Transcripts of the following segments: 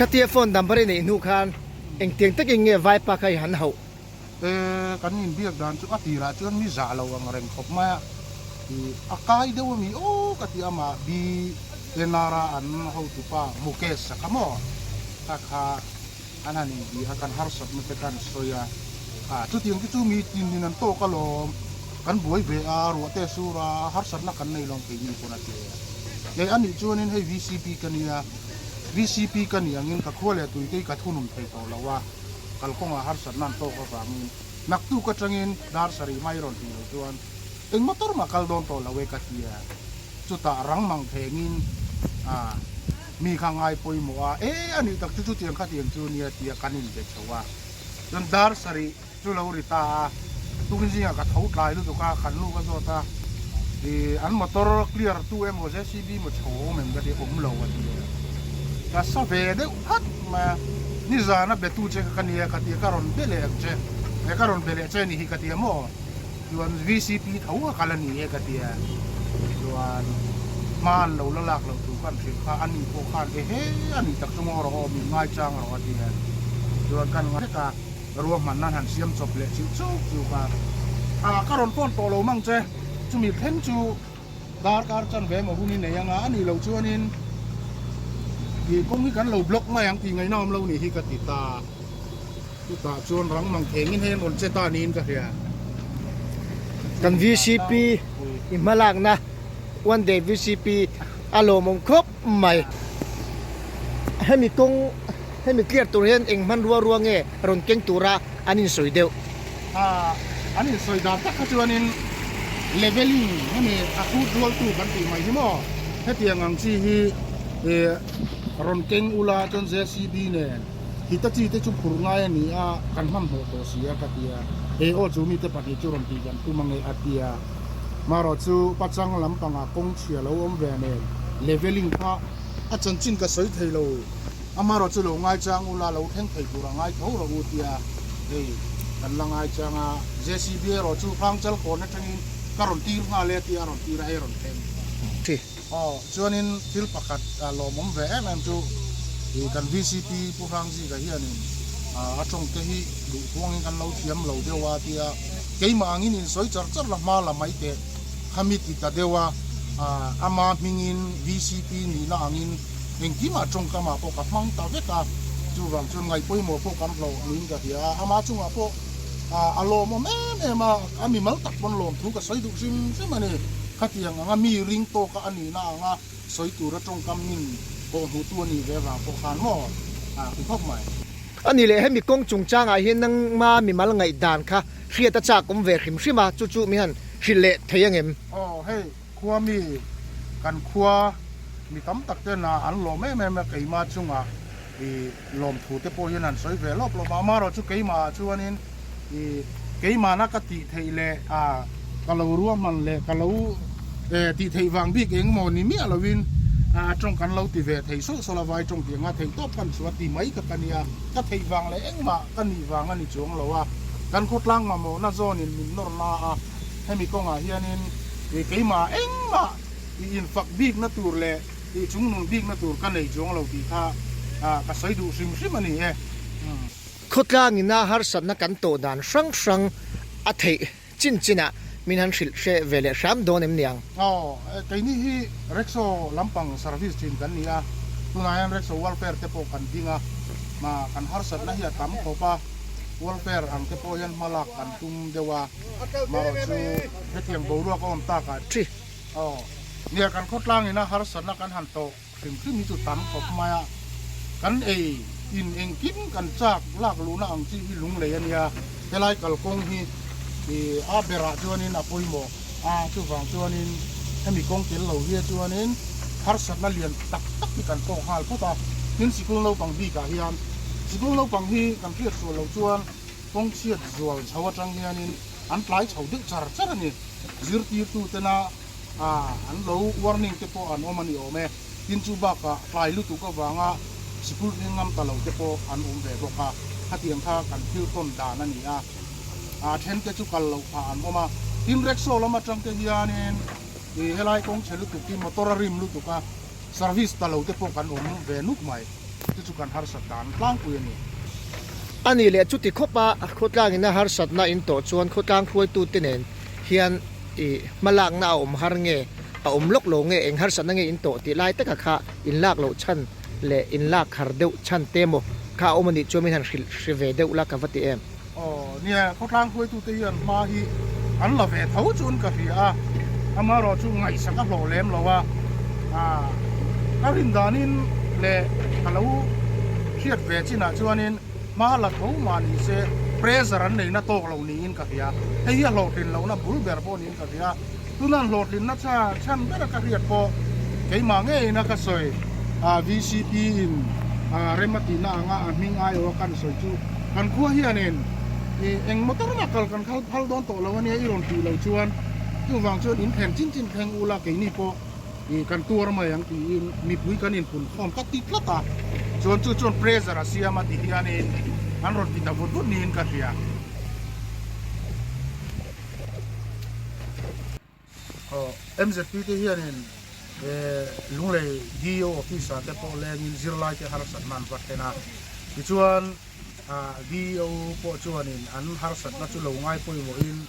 Khatia phone number i neih hnu khan engtiang takin nge vaipa kha i han hauh? E, kan inbiak dan chu a tirah chuan mi zah lo ang reng khawp mai a, i a kai deuh ami aw ka ti a mah BNR a an hotupa Mukesh a kha maw kha kha an han inbi a kan harsatna te kha an sawi a, ah chutiang te chu mi tin in an tawk alawm kan buai ve a ruah te sur a harsatna kan nei lawm keini pawn a ti a, e anih chuanin hei VCP ka nia VCP ka nih angin ka khua leh tui te hi ka thunun thei tawh lo a. Kalkawngah harsatna an tawk avangin naktuk atangin dar sarih hmai rawn tih loh chuan eng motor mah kal dawn tawh lo e ka ti a. Chutah rang mang thengin a mi kha ngai pawimawh a, e a nih tak chu chutiang khatiang chu nia tia kan inbe chho a. Chuan dar sarih chu lo ri ta a, tukin zingah ka tho tlai lutuk a, kan nu ka zawt a, ih an motor clear tu emaw JCB emaw chho awm em ka ti awm lo a ti a. Ka sa ve deuh phat mai a, nizana be tu che kha ka nia ka ti a, ka rawn be leh ang che, he ka rawn be leh che ni hi ka ti a maw? Chuan VCP tho a kal a ni e ka ti a, chuan hma an lo la lak loh tur kha an hrilh kha, ani pawh khan ehe a nih tak chu ngaw rawh aw, min ngaichang rawh a ti a, chuan kan ngai vek a, ruahmanna an han siam chawp leh chilh chuk chuk a, ah ka rawn phone tawh lo mang che, chumi thleng chu darkar chanve emaw hun i nei anga a nih loh chuanin ih kawng hi kan lo block mai ang tih ngaihna awm lo nih hi ka ti ta. Chutah chuan rang mang thengin hei an rawn che ta niin ka hria. Kan vcp i hmalakna one day vcp a lawmawm khawp mai. Hemi kawng hemi clear tur hian eng hmanrua rua nge rawn keng tura an insawi deuh? A an insawi dan tak kha chuanin leveling hemi a hrut rualtu kan tih mai hi maw hetiang ang chi hi ih rawn keng ula chuan JCB nen Hitachi te chu phur ngai a ni a, kan hmanhmawh tawh si a ka ti a, hei aw chu mite pahnih chu rawn tih kan tum ange a ti a, marawh chu pachang lampangah kawng chhia lo awm ve nen leveling kha a chanchin ka sawi thei lo, amarawh chu lo ngaichang ula lo thleng thei tur a ngai tho rawh u tia hei kan la ngaichang a, JCB erawh chu Hrangchal kawn atangin ka rawn tir nghal e a tia a rawn tir a hei rawn thleng. Aw, chuanin thil pakhat lawmawm ve em em chu ih kan vcp Pu Hrangzika hianin a tawngte hi duh huangin kan lo thiam lo deuh a tia keimah angin insawi char char la hma la mai teh khami ti ta deuh a, ama hmingin vcp nihna angin engkimah tawngkamah pawh ka hmang ta vek a, chuvang chuan ngaihpawimawh pawh kan hlawh niin ka hria a, ama chungah pawh a lawmawm em em a, a mimal tak pawn lawmthu ka sawi duh hrim hrim a ni. Khatiang anga mi ring tawka a nihna anga sawi tura tawngkam min pawh hmuhtu a nih ve vang pawh khan maw a ti khawp mai. A ni leh hemi kawng chungchangah hian nangma mimal ngaihdan kha hriat a chak awm ve hrim hrim a, chu chu min han hrilh leh thei angem? Aw hei khua mi kan khua mi tam tak ten a an lawm em em a keima chungah i lawmthu te pawh hian an sawi ve lawp lawp a, amaherawh chu keimah chuanin i keimahna ka tih theih leh a ka lo ruahman leh ka lo tih theih vang bik eng maw ni miah lovin a tawng kan lo ti ve thei sawlh sawlh a, vai tawng tih anga theih tawp kan chu a ti mai ka ka nia, ka theih vang leh engmah ka nih vang a ni chuang lo a, kan khawtlang mamawhna zawnin min nawr na a, hemi kawngah hianin keimah engmah i infak bikna tur leh. Tih chung nun bikna tur ka nei chuang lo tih kha ka sawi duh hrim hrim a ni e. Khawtlang ina harsatna kan tawh dan hrang hrang a theih chin chinah min han hrilh hre ve leh hram dawn em niang? Aw, keini hi Rexo lampang service thin kan ni a, tunah hian Rexo welfare te pawh kan ding a, ma kan harsatna hi a tam khawp a, welfare ang te pawh hian hmalak kan tum deuh a, marawh chu hetiang boruak a awm takah. Aw, nia kan khawtlang ina harsatna kan han tawh hrim hrim hi chu tam khawp mai a, kan ei in engkim kan chak lak luhna ang chi hi lunglei a nia, helai kalkawng hi ih a berah chuanin a pawimawh a, chuvang chuanin hemi kawng tel lo hi chuanin harsatna lian tak tak hi kan tawk nghal phawt a, tin sikul naupang bikah hian sikul naupang hi kan hriat sual loh chuan kawng chhiat zual chho atang hianin an tlai chho deuh char char a ni. Zirtirtutena an lo warning te pawh an awm a ni awm e. Tin chu bakah tlai lutuk avanga sikul thleng ngam ta lo te pawh an awm ve bawk a. Khatiang kha kan thil tawn dan a ni a. A then te chu kal loh phah an awm a. Tin rickshaw lam atang te hianin helai kawng chhe lutuk hi motor a rim lutuk a, service ta lo te pawh kan awm ve nuk mai. Chu chu kan harsat dan tlangpui a ni. A nih leh chuti khawpa khawtlangin a harsatna in tawh chuan khawtlang hruaitute nen hian i hmalakna a awm har nge, a awm lawk lo nge, eng harsatna nge in tawh tih lai taka kha in lak loh chhan leh in lak har deuh chhan te maw kha a awm a nih chuan min han hrilh hre ve deuh la ka va ti em? Aw nia, khawtlang hruaitute hian hma hi an la ve tho chuan ka hria a, amaherawh chu ngaihsak a hlawh lem lo a, ka rin danin leh ka lo hriat ve chinah chuanin hma la tho mah ni se pressure an neina tawk lo niin ka hria, hei hi a hlawhtlin lohna bul ber pawh niin ka hria, tuna an hlawhtlinna chhan bera ka hriat pawh keimah ngeina ka sawi VCP in rem a tihna anga a hming aiawh a kan sawi chu kan khua hianin eng motor mah kal kan khal phal dawn tawh lo ania i rawn tih loh chuan chuvang chuan in thlen chin chin thleng ula keini pawh kan tuar mai ang tiin mipui kan inpun khawm ka ti tlat a chuan chu chuan pressure a siam a ti hianin an rawn ti ta vut vut niin ka hria. Mzp te hianin Lunglei DO office ah te pawh lengin zirlai te harsatna an va thlen a, tichuan DO pawh chuanin an harsatna chu lo ngai pawimawhin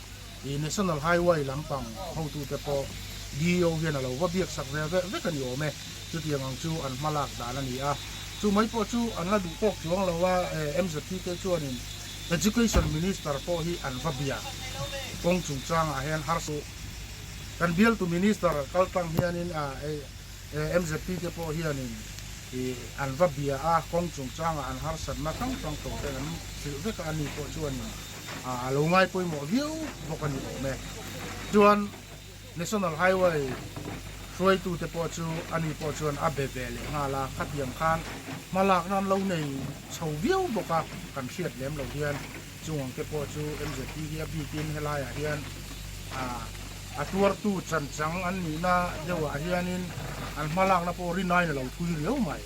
National Highway lampang hotute pawh DO hian a lo va biaksak ve vek a ni awm e, chutiang ang chu an hmalak dan a ni a, chu mai pawh chu an la duh tawk chuang lo a, mzp te chuanin Education Minister pawh hi an va bia. Kawng chungchangah hian harsa kan bialtu Minister kal tlang hianin MZP te pawh hianin an va bia a, kawng chungchangah an harsatna hrang hrang tawh te an hrilh vek a, ani pawh chuanin a lo ngai pawimawh viau bawk a ni awm e. Chuan National Highway hruaitute pawh chu ani pawh chuan a be ve leh nghal a, khatiang khan hmalakna an lo nei chho viau bawk a, kan hriat lem lo hian chung ang te pawh chu MZP hi a bikin helaiah hian a tuartu chanchang an nihna deuhah hianin an hmalakna pawh rinaiin a lo thui riau mai.